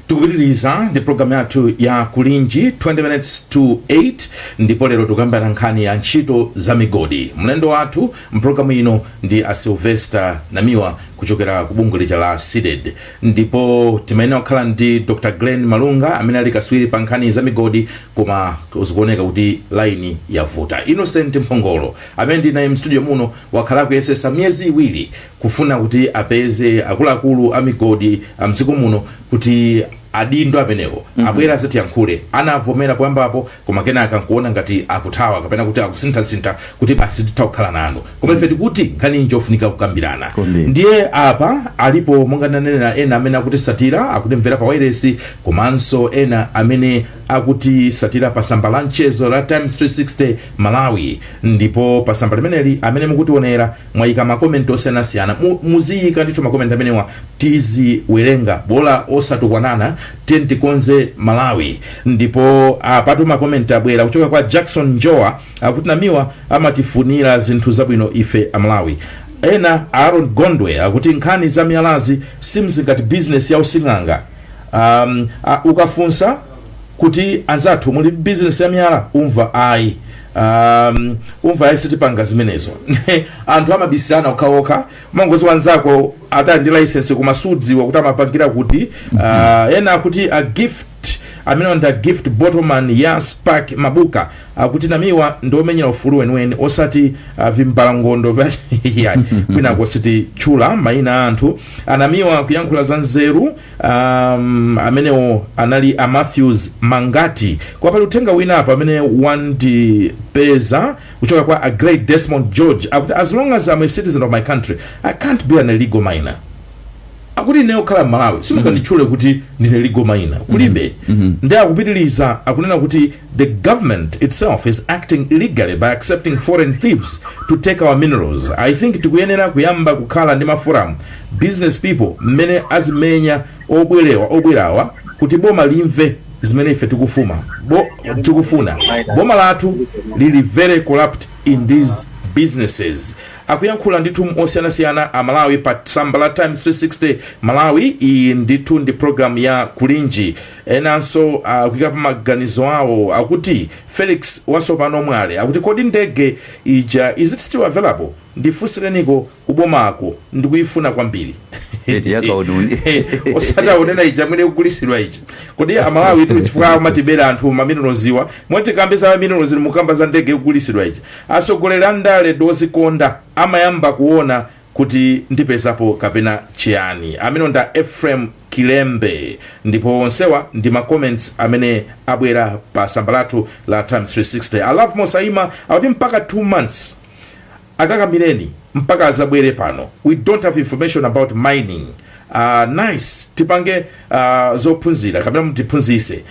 Tikupitiriza ndi programu yathu ya Kulinji, 20 minutes to 8, ndipo lero tikuyambana nkhani ya ntchito za migodi. Mlendo wathu mpulogalamu ino ndi a Sylvester Namiwa kuchokera ku bungwe lija la CDEDI, ndipo timayenera kukhala ndi Dr Glenn Malunga amene ali kaswiri pa nkhani za migodi, koma zikuoneka kuti laini yavuta. Innocent Mphongolo amene ndi naye mstudio muno wakhala kuyesesa miyezi 2 kufuna kuti apeze akuluakulu a migodi a mdziko muno kuti adindo amenewo abwera azatiyankhule. Anavomera poyambapo, koma kenaka nkuona ngati akuthawa kapena kuti akusinthasintha kuti basi titha kukhala nanu, koma ife tikuti nkhani inji ofunika kukambirana. Kwambiri. Ndiye apa alipo, monga ndanenera, ena amene akutisatira, akutimvera pa wairesi, komanso ena amene akutisatira pa tsamba la mchezo la Times 360 Malawi. Ndipo pa tsamba limeneli amene mukutionera mwayika makomenti osiyanasiyana. Muziyika ndithu makomenti amenewa, tiziwerenga, bola osatukwanana. Tiye tikonze Malawi. Ndipo apatu makomenti abwera kuchoka kwa Jackson Njoa, akuti Namiwa amatifunira zinthu zabwino ife Amalawi. Ena, Aaron Gondwe, akuti nkhani za miyalazi seems ngati business ya using'anga. Ukafunsa kuti anzathu muli business ya miyala, umva ayi, umva ayi, sitipanga zimenezo. Anthu amabisirana okhaokha, mangozi wanzako atali ndi license koma sudziwa kuti amapangira kuti. Ena akuti a Gift amene ndi a Gift Bottleman ya Spark Mabuka akuti Namiwa ndiomenyera ufulu weniweni, osati vimbalangondo yayi, kwinako sititchula mayina a anthu. Anamiwa kuyankhula za nzeru. Amenewo anali a Matthews Mangati. Kwa pali uthenga wina apa amene wandipeza kuchoka kwa a Great Desmond George, akuti as long as I'm a citizen of my country, I can't be an illegal miner. Akuti ineyo kukhala m'Malawi simunganditchule kuti ndine illegal miner, kulibe. Ndi akupitiriza, akunena kuti the government itself is acting illegally by accepting foreign thieves to take our minerals. I think tikuyenera kuyamba kukhala ndi maforum business people mmene azimenya obwerewa obwerawa kuti boma limve zimene ife tikufuna. Boma lathu lili very corrupt in these businesses. Akuyankhula ndithu osiyanasiyana a Malawi pa tsamba la Times 360 Malawi. Iyi ndithu ndi program ya Kulinji. Enanso akuyika pa maganizo awo, akuti Felix Wasopano Mwale akuti kodi ndege ija is it still available? Ndifunsireniko kubomako, ndikuyifuna kwambiri. Eti yakaununi. Osati aonena ija mwene kugulisidwa ija. Kodi Amalawi tu chifukwa amatibera anthu mamineralswa, mwati kambe za maminerals, mukamba za ndege ikugulisidwa ija. Atsogoleri a ndale ndi ozikonda, amayamba kuona kuti ndipezapo kapena chiyani. Amene nda Ephraim Kilembe. Ndipo onsewa ndi ma comments amene abwera pa tsamba lathu la Times 360. Alove Mosaima akuti mpaka 2 months akakamireni mpaka azabwere pano? We don't have information about mining. Nice, tipange zophunzira kapena mutiphunzise.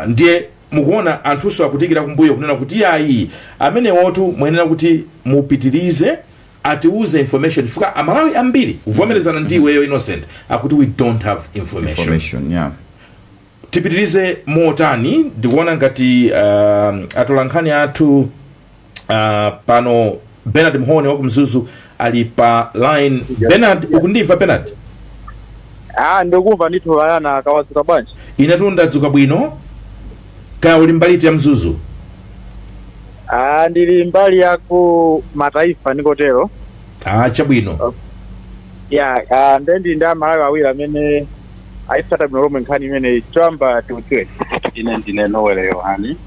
Ndiye mukuona anthunso akutikira kumbuyo kunena kuti yayi, amenewotu muyenera kuti mupitirize. Atiuze information, chifukwa Amalawi ambiri, kuvomerezana ndi iweyo Innocent, akuti we don't have information. Information, yeah. Tipitirize motani? Ndikuona ngati atolankhani athu pano, Bernard Mhone wa kumzuzu ali pa line. Bernard, ukundimva, Bernard? Ah, ndikumva ndithu. Ayana, kawadzuka bwanji? Inetu ndadzuka bwino. Kaya uli mbali ya Mzuzu? Ah, ndili mbali ya ku Mataifa, ndikotero. Ah, chabwino. Ya, ah, ndendi ndi Amalawi awiri amene ayitsata bwino lomwe nkhani imene. Choyamba tiudziwe. Ine ndine Nowele Yohani.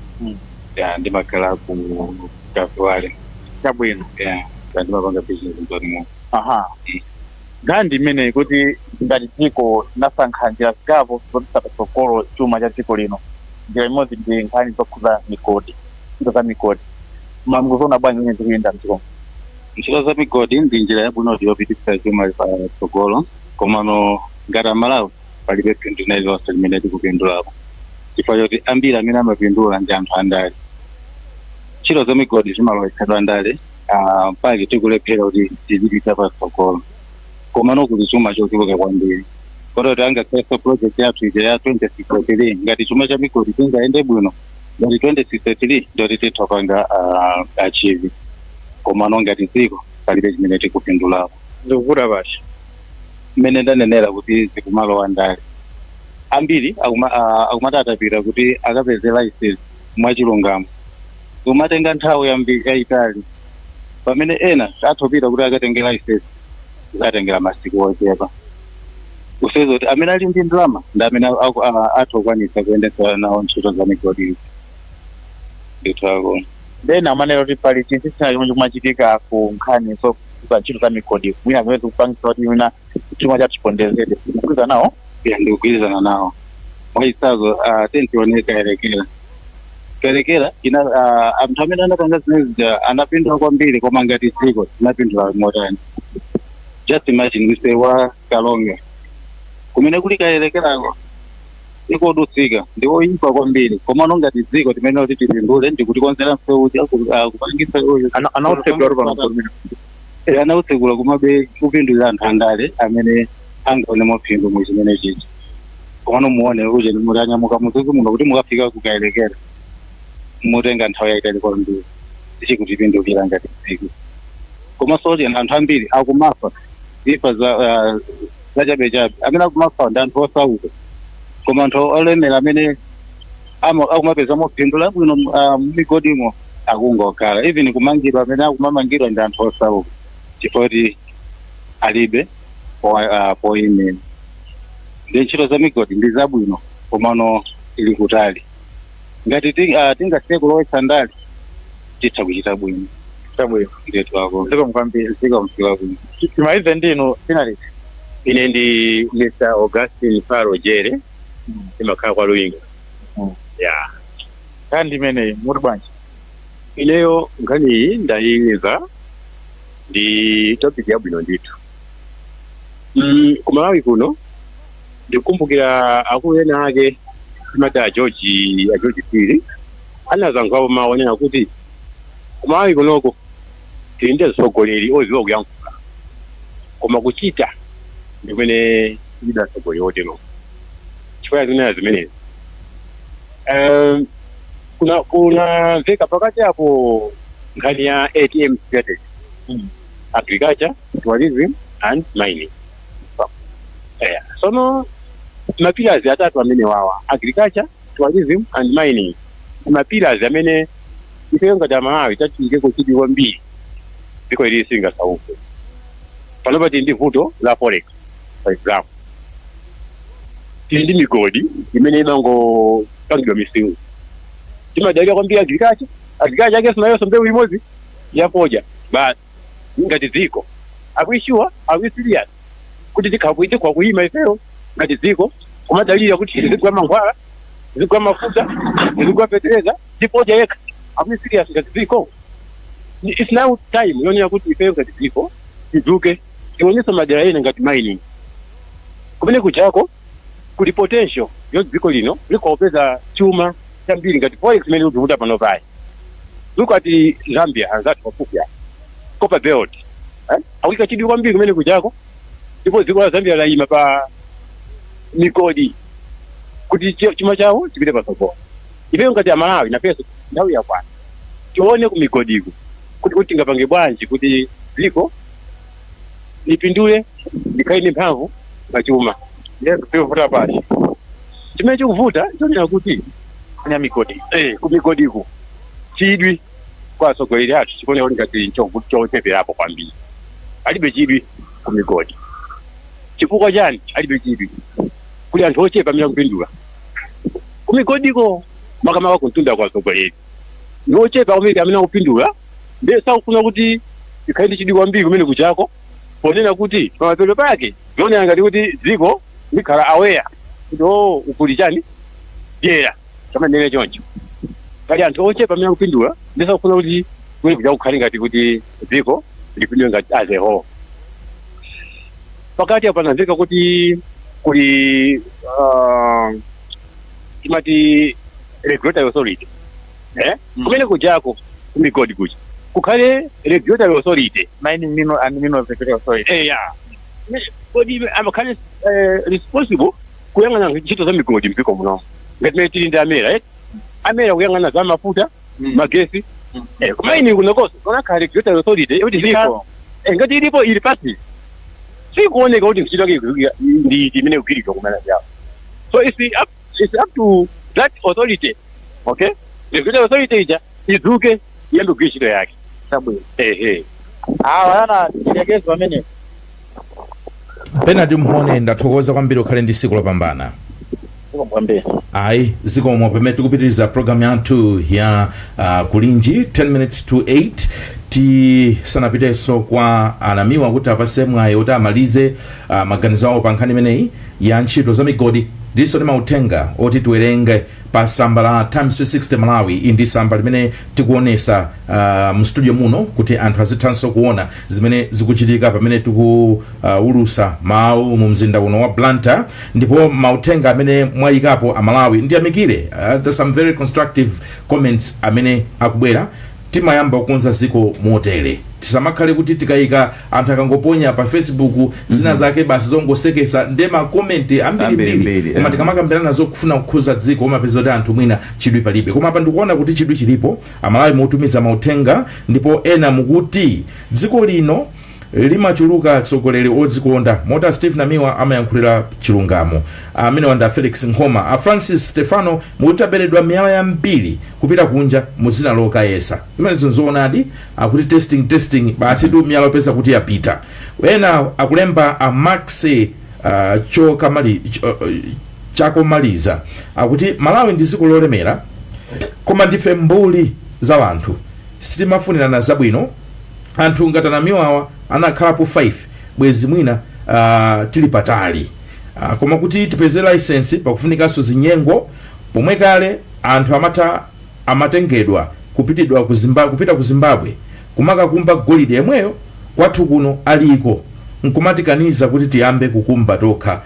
Ya, ndimakhala ku Kaviwale. Chabwino. Ya, ndimapanga business mzanimo. Aha, nkhani imeneyi kuti ngati dziko tinasankha njira zingapo zopititsa patsogolo chuma cha dziko lino. Njira imodzi ndi nkhani zokhudza migodi, ntchito za migodi. Mukuziona bwanji imene zikuyenda mdziko? Ntchito za migodi ndi njira yabwinoti yopititsa chuma patsogolo, komano ngati Amalawi palibe phindu lililonse limene tikupindulapo, chifukwa choti ambiri amene amapindula ndi anthu andale. Ntchito za migodi zimalowetsedwa ndale, mpaka tikulephera kuti tizipita patsogolo, komano kuli chuma chochuluka kwambiri, kototi angakhalenso project yathu ija ya 2063, ngati chuma cha migodi chingayende bwino ngati 2063, ndoti titha panga achieve, komano ngati dziko palibe chimene tikupindulapo. Zikuvuta pashi? Mmene ndanenera kuti zikumalowa ndale, ambiri akumatatapira kuti akapeze license mwachilungamo, kumatenga nthawi yayitali, pamene ena athopita kuti akatenge license zatengera masiku ochepa, kuseza kuti amene ali ndi ndalama ndi amene athokwanisa kuyendetsa nawo ntchito za migodi izi ndithu akona. Then amanena kuti pali chinthu china chomwe chikumachitika ku nkhani zokhudza ntchito za migodi, mwina zimene zikupangitsa kuti mwina chuma chathu chipondezedwe. Mukugwirizana nawo? Ya, ndikugwirizana nawo. Mwachitsanzo, tentione Kayelekera. Kayelekera ina, anthu amene anapanga zimene zija anapindula kwambiri, koma ngati dziko tinapindula motani? Just imagine msewu wa Kalonga kumene kuli Kayelekerako ikodutsika ndi oyipa kwambiri, komano ngati dziko timene kuti tipindule ndikutikonzera msewu uja, kupangitsa uyu. Anawutsekula pano mgolomero. Anawutsekula, komabe kupindulira anthu andale amene angaone maphindu mu chimene chichi. Komano muone uje mutanyamuka Mzuzu muno kuti mukafika kukayelekera mutenga nthawi yayitali kwambiri, tichikutipindulira ngati dziko. Komanso oti anthu ambiri akumafa imfa za zachabechabe. Amene akumafa ndi anthu osauka, koma anthu olemera amene akumapeza maphindu labwino mumigodimo akungokhala. Even kumangidwa, amene akumamangidwa ndi anthu osauka chifukwa kuti alibe poyimira. Ndi ntchito za migodi ndi zabwino, komano ili kutali. Ngati tingasiye kulowetsa ndale, titha kuchita bwino. Chabwino. Ndithu ako. Zikomo kwambiri. Zikomo bwino. Timalize ndinu finalist. Ine ndi Mr Augustin Faro Jere, ndimakhala kwa Luinga. Ya. Nkhani imeneyi muti bwanji? Ineyo nkhani iyi ndayimva, ndi topic yabwino ndithu. Kumalawi kuno ndikukumbukira akulu ena ake timati a George, a George Phiri, anazankhapo mawu onena kuti kumalawi kunoko tili ndi atsogoleri odziwa kuyankhula, koma kuchita ndi kumene tilibe atsogoleri otero. Chifukwa zinena zimenezi, kuna kunamveka pakati apo nkhani ya ATM strategy, agriculture, tourism and mining. Yeah. Sono ma pillars atatu amene wawa, agriculture, tourism and mining, ma pillars amene ifeyo ngati Amalawi tachiyikeko chidwi kwambiri, dziko ili singasauke. Panopa tili ndi vuto la forex. For example, tili ndi migodi imene imangopangidwa misewu. Timadalira kwambiri agriculture. Agriculture yake sinayonso mbewu imodzi ya fodya basi. Ngati dziko, are we sure, are we serious kuti tikha kuyima ifeyo ngati dziko kumadalira kuti tizigula mankhwala, tizigula mafuta, tizigula fetereza ndi fodya yekha? Are we serious ngati dziko? It's now time yonena kuti ifeyo ngati dziko tidzuke, tionese madera ena ngati mining, kumene kujako kuli potential yo dziko lino likupeza chuma chambiri ngati forex imene ikuvuta pano payi. Look at Zambia, anzathu pafupi apa, copper belt. Eh? Akuyika chidwi kwambiri kumene kujako, ndipo dziko la Zambia layima pa migodi kuti chuma chawo chipite patsogolo. Ifeyo ngati Amalawi nafenso nthawi yakwana tione ku migodiko kuti tingapange bwanji kuti dziko lipindule, likhale ndi mphamvu pachuma. Ndiye kuvuta pali chimene chikuvuta chonena kuti ya migodi ku migodiko chidwi kwa atsogoleri athu chikuoneka kuti ngati chocheperapo kwambiri. Alibe chidwi ku migodi. Chifukwa chani alibe chidwi? Kuli anthu ochepa amene akupindula ku migodiko, makamaka kumtunda kwa atsogoleri ndi ochepa kwambiri amene akupindula, ndiye sakufuna kuti ikhale ndi chidwi kwambiri kumene kuchako, ponena kuti pamapeto pake zioneka ngati kuti dziko likhala aware kuti o ukuli chani dyera chamanene choncho. Pali anthu ochepa amene akupindula, ndiye sakufuna kuti kumene kuja kukhale ngati kuti dziko lipindule ngati as a whole. Pakati apa panamveka kuti kuli timati regulatory authority, eh? Kumene kujako kumigodi kuja kukhale regulatory authority. Mining Mineral and Mineral Regulatory Authority. Eya, kodi amakhale responsible kuyang'ana ntchito za migodi mdziko muno, ngati mene tili ndi a MERA, eh? A MERA kuyang'ana za mafuta, magesi, koma ini kunokonso kunakhala regulatory authority kuti Ilipo. Ngati ilipo, ili pasi sikuoneka kuti ntchito yake ndi iti imene ikugwiridwa kumene yawo. So it's up to that authority, okay, regulatory authority ija idzuke, iyambe kugwira ntchito yake. Chabwino. Ehe. Awa ana tilekeze pamene. Bernard Mhone, ndathokoza kwambiri, ukhale ndi tsiku lopambana. Kwambiri. Ayi, zikomo. Pamene tikupitiriza program yathu ya Kulinji, 10 minutes to 8, tisanapitenso kwa anamiwa kuti apase mwayi kuti amalize maganizo awo pa nkhani imeneyi ya ntchito za migodi, ndiso ndi mauthenga oti tiwerenge pa tsamba la Times 360 Malawi. Iyi ndi tsamba limene tikuonesa mu studio muno kuti anthu azithanso kuona zimene zikuchitika pamene tikuulusa mawu mu mzinda uno wa Blantyre. Ndipo mauthenga amene mwayikapo Amalawi, ndiyamikire, there's some very constructive comments amene akubwera. Timayamba kukonza ziko motere, tisamakhale kuti tikayika anthu akangoponya pa Facebook zina zake basi zongosekesa, nde ma comment ambirimbiri. Ambirimbiri, Koma tikamakambirana zokufuna kukhuza dziko, umapeza kuti anthu mwina chidwi palibe. Koma apa ndikuona kuti chidwi chilipo, Amalawi mutumiza mauthenga, ndipo ena mukuti dziko lino limachuluka atsogoleri odzikonda, mota Steve Namiwa amayankhulira chilungamo. Amene wanda Felix Nkhoma, a Francis Stefano mukuti taberedwa miyala yambiri kupita kunja mu dzina lokayesa. Imenezo nzoonadi, akuti testing, testing, basi tu, miyala opeza kuti yapita. Ena akulemba a Max Chakomaliza, akuti Malawi ndi dziko lolemera, koma ndife mbuli za anthu, sitimafunirana zabwino. Anthu ngati anamiwawa anakhalapo 5, bwezi mwina tili patali. Koma kuti tipeze license pakufunikanso zinyengo, pomwe kale anthu amatha amatengedwa kupitidwa ku kupita ku Zimbabwe kumakakumba golide yemweyo kwathu kuno aliko, nkumatikaniza kuti tiyambe kukumba tokha,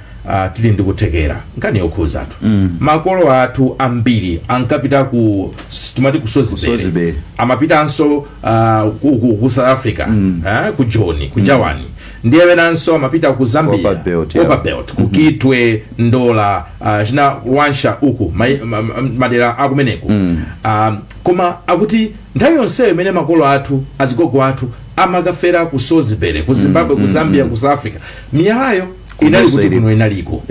tili ndi kuthekera. Nkhani yokhuzatu makolo athu ambiri ankapita ku, timati ku Sozibere. Sozibere. Amapitanso ku South Africa, ku Joni, ku Jawani, ndiye wenanso amapita ku Zambia. Copper Belt, yeah. Copper Belt, ku Kitwe, Ndola, china Wansha uku, madera akumeneko. Koma akuti nthawi yonseyo imene makolo athu, azigogo athu amakafera ku Sozibere, ku Zimbabwe, ku Zambia, ku South Africa, miyalayo inali Kunonso kuti ilipo. kuno inaliko.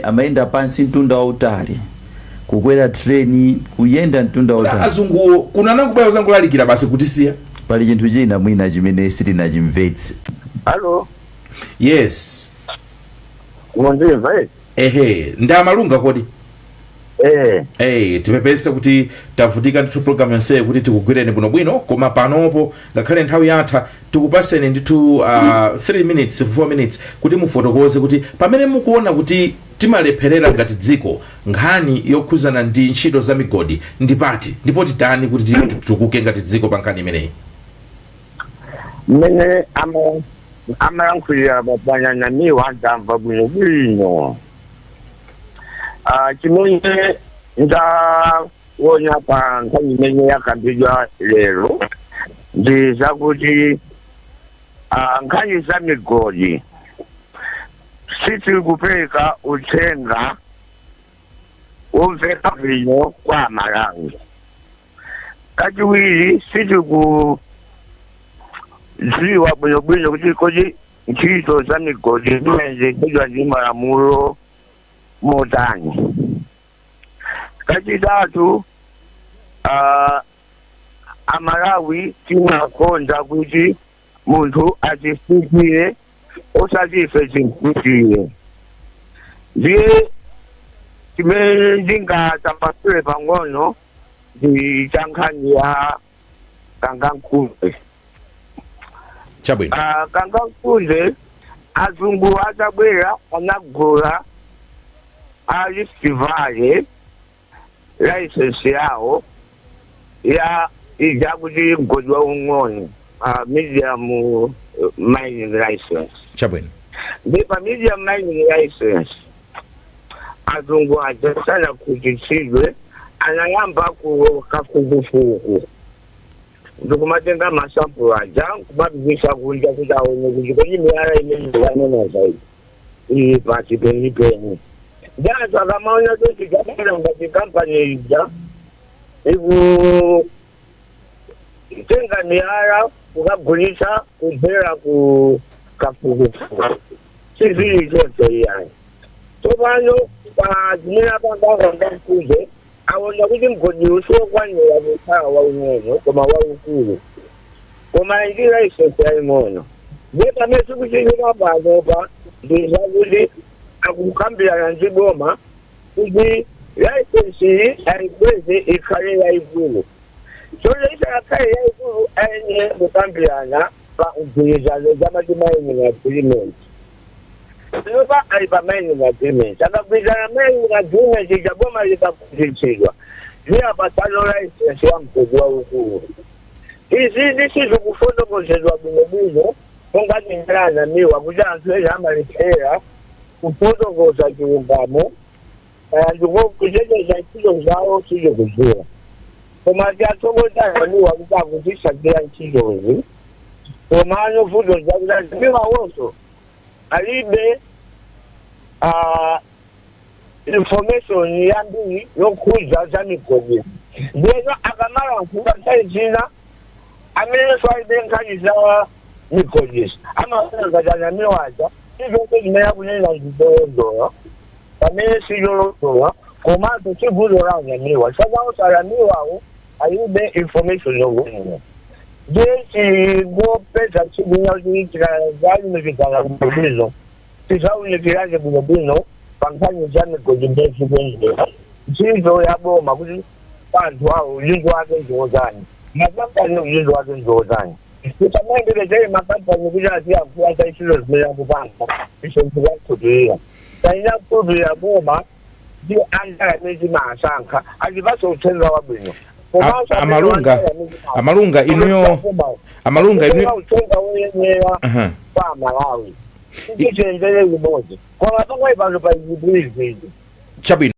Amayenda pansi mtunda wautali, kukwera treni, kuyenda mtunda wautali. Azunguwo kuno anakubwera kuzangolalikira basi, kutisiya. Pali chinthu china mwina chimene sitinachimvetse. Halo. Yes. Mundimva, eh? Ehe, ndi amalunga kodi? Eh. Hey, tipepese kuti tavutika ndithu program yonseyi kuti tikugwireni bwinobwino, koma panopo ngakhale nthawi yatha, tikupaseni ndithu 3 minutes, 4 minutes kuti mufotokoze kuti pamene mukuona kuti timalepherera ngati dziko nkhani yokhuzana ndi ntchito za migodi ndi pati, ndipo titani kuti titukuke ngati dziko pa nkhani imeneyi? Mmene amayankhulira papanyanamiwa, ndamva bwino bwino. Chimene ndaona pa nkhani imene yakambidwa lero ndi zakuti Nkhani za migodi, sitiri kupereka uthenga womveka bwino kwa Malawi. Kachiwiri, sitiri kudziwa bwinobwino kuti kodi ntchito za migodi zimayendetsedwa ndi malamulo motani. Kachitatu, Amalawi timakonda kuti munthu atifikire, osati ife timfikire. Ndiye chimene ndingatambasule pang'ono ndi cha nkhani ya Kangankunde. Chabwino. Kangankunde, azungu atabwera anagula a Rift Valley license yawo ya ija kuti mgodi waung'ono, medium mining license. Chabwino. Ndi pa medium mining license, azungu aja sanakhutitsidwe, anayamba ku kafukufuku ndikumatenga masample aja kumapitisa kunja kuti aone kuti kodi miyala imene yanena zaidi ili pati penipeni. Ndi anthu akamaona kuti chabwera ngati kampani ija ikutenga miyala kukagulitsa kudzera ku kafukufuku, sizili choncho iyani. Tsopano pa zimene apanga Kangankunde, aona kuti mgodi usiwokwanira kukhala waung'ono koma waukulu, koma ndi license yaying'ono. Ndiye pamene sikuchitika panopa ndi zakuti akukambirana ndi boma kuti license iyi ayikweze ikhale yayikulu. Tsono isanakhale yayikulu, ayenera kukambirana pa mgwirizano zamati mining agreement. Panopa ali pa mining agreement. Akagwirizana mining agreement ija, boma likakhutitsidwa, liyapasano license ya mgodi waukulu. Izi ndisizikufotokozedwa bwinobwino monga tingalanamiwa kuti anthu ena amalephera kufotokoza chilungamo ndiko kuchenjeza ntchito zawo, sizikudziwa. Koma tiyathokoza aniwa kuti akutisakira ntchitozi. Komano vuto zakuti anamiwawonso alibe information yambiri yokhudza za migodi. Ndiyeno akamalankhula, nthawi zina amenenso alibe nkhani za migodi amafuna ngati anamiwaza sizonse zimene akunena ndizolondola, pamene sizolondola. Komanso sivuto la anamiwa sakawo, anamiwawo alibe information yokwanira. Ndiye tingopeza tsiku lina kuti tikalumikizana bwinobwino, tizawunikirane bwinobwino pa nkhani za migodi ndezikuendera ntchito ya boma, kuti anthu awo udindo wake ndiwotani, makampani udindo wake ndiwotani. Tisamayembekezere makampani kuti aziyankhula za ntchito zimene akupanga, ife tikakhulupirira. Taina kukhulupirira boma ndi andale amene timasankha atipatse uthenga wabwino. Komanso Amalunga, Amalunga, inuyo, Amalunga, inuyo uthenga woyenera kwa Malawi, titiyendere limodzi. Koma pamwe pano pa chipwirikiti. Chabwino.